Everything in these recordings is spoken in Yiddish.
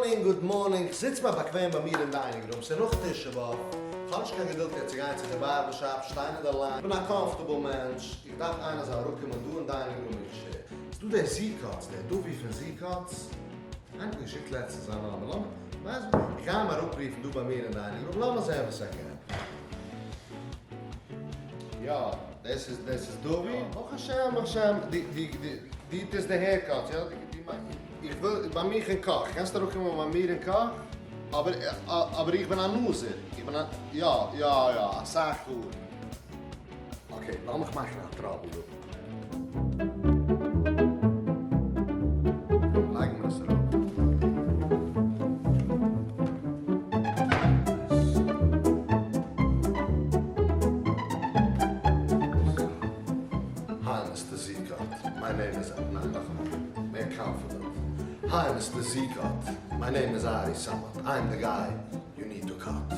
Morning, good morning, כ'זיץ מיר באקוועם ביי מיר אין dining room, ס'איז נאך תשעה באב, כ'האב נישט קיין געדולד יעצט צו גיין צו די barber shop, שטיין אין די line, כ'בין א comfortable מענטש, איך דארף איינער זאל אראפקומען דא אין dining room מיך שערן. ס'דא דער זיקאץ, דער דובי פון זיקאץ, איינער האט מיר געשיקט לעצטנס זיין נאמבער, לאמיר, ווייסט וואס, איך גיי אים אראפרופן דא ביי מיר אין dining room, לאמיר זען וואס ער קען. יא, דאס איז, דאס איז דובי, ברוך השם, ברוך השם, די, די, די, די טוסט די haircut, יא? די, די מאכסט. איך וויל ביי מיך אין קאך, קענסט אראפקומען ביי מיר אין קאך? אבער אבער איך בין א נזיר, איך בין א יא יא יא אסאך האר. Okay, לאמיך מאכן א trouble דא. לייג מיר עס אראפ. Hi Mister זיקאט, my name is, ניין נאכאמאל, מער confident, Hi Mister זיקאט, my name is ארי סאמעט, I am the guy you need to cut.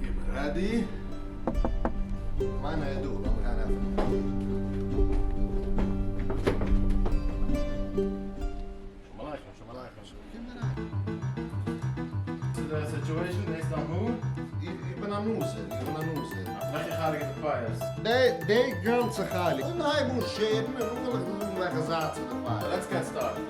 איך בין ready. מיין ער איז דא, לאמיר גיין עפענען די טיר. שלום עליכם, שלום עליכם. קום אריין. צו די situation, דאס איז דיין האר? איך בין א נזיר, איך בין א נזיר. וועלכע חלק איז די פאות? די גאנצע חלק. און הייב אן שערן און נאכדעם וועל איך דיר זאגן וועלכע זייט ס'איז די פאות. Let's get started.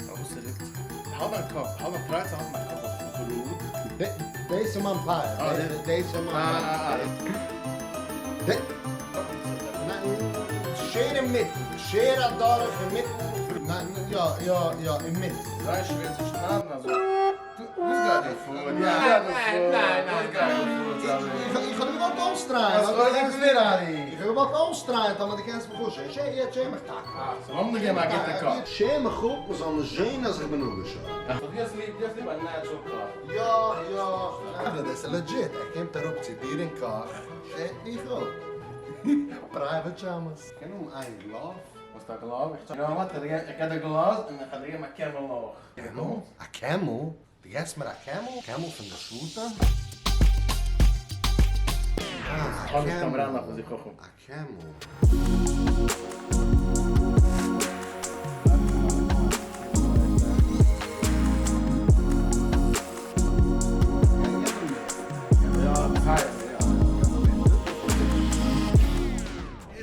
פארוואס ס'רוקט זיך? האלט דיין קאפ, האלט דיין, try צו האלטן דיין קאפ אויף גראד. דאס איז מיין פאה, דאס איז מיין פאה. שער אינמיטן, שער אדורך אינמיטן, ניין, יא, יא, יא, אינמיטן. זייער שווער צו שניידן אזוי. וואס גייט דא פאר? וואס גייט דא פאר? וואס גייט דא פאר? איך האב געוואלט אויסטרייען, אבער דו קענסט מיר ארי. איך האב געוואלט אויסטרייען טאמער דו קענסט מיך אפשערן. שער, יעצט שער מיך טאקע. So לאמיר דיר געבן א גוטע cut. שער מיך אפ, מען זאל נישט זען אז איך בין אפגעשוירן. So דו האסט ליב, דו האסט ליב א natural cut. יא, יא. חברה, דאס איז legit, ער קומט אראפ צו דיר אין קאך, שערט מיך אפ. Private שמש. קען האבן איין glove? וואס איז א glove? איך you know what, איך גיב דיר gloves און איך גיב דיר א Camel אויך. Camel? א Camel? דו געסט מיר א Camel? Camel פון די שבטים? אה, א Camel. א Camel.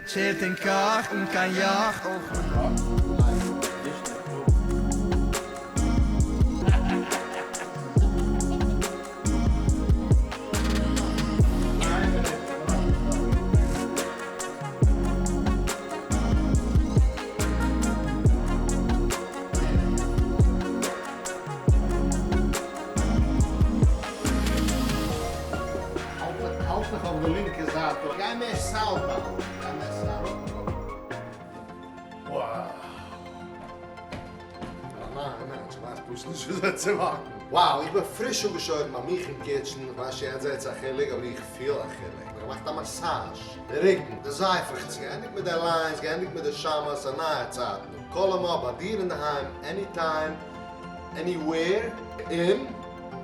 שערט אין קאך אן קיין יאך אויך. האלט מיך אויף די לינקע זייט אויך. גיי מער southbound. גיי מער south. א נייע מענטש, איך ווייס פשוט נישט וויאזוי צו walk ן. Wow, איך בין פריש אפגעשוירן ביי מיך אין kitchen, איך ווייס נישט יעצט זעהט א חילוק אבער איך פיל א חילוק. מ'האט געמאכט א massage, די רוקן, די זייפעכץ, געענדיגט מיט די lines, געענדיגט מיט די שמש, א נייע צייט נו. Call אים אפ ביי דיר אינדערהיים, anytime, anywhere, און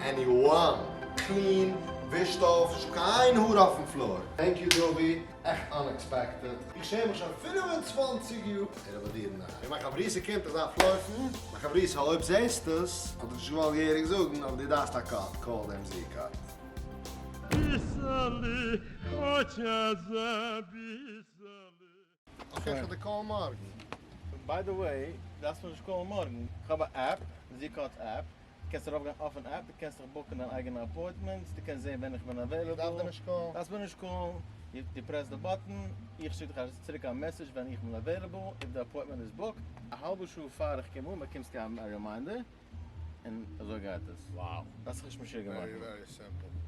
anyone. Clean, ווישט אויף, נישטא קיין איין האר אויפן floor. Thank you דובי, עכט unexpected. איך שער מיך שוין 25 יאר. ער האט ביי דיר אינדערהיים. מיין חברותא קומט איך דארף לויפן. מיין חברותא אויב זעסט עס, האט ער נישט געוואלט געהעריג זאגן, אבער דו דארפסט א cut, call דעם זיקאט. Okay, איך וועל דיר call ן מארגן. By the way, דארפסט מיר נישט call ן מארגן, איך האב א app, זיקאטס app, דו קענסט ארויפגיין אויפן app, דו קענסט דיך book ן דיין אייגענע appointments, דו קענסט זען ווען איך בין available. דארף דיר נישט call ן. דארפסט מיר נישט call ן, דו press די button, איך שיק דיך צוריק א message ווען איך בין available, if די appointment איז booked. א האלבע שעה פאר איך קום אן באקומסטו א reminder, און אזוי גייט עס. Wow. דארפסט זיך נישט משוגע מאכן. Very very simple.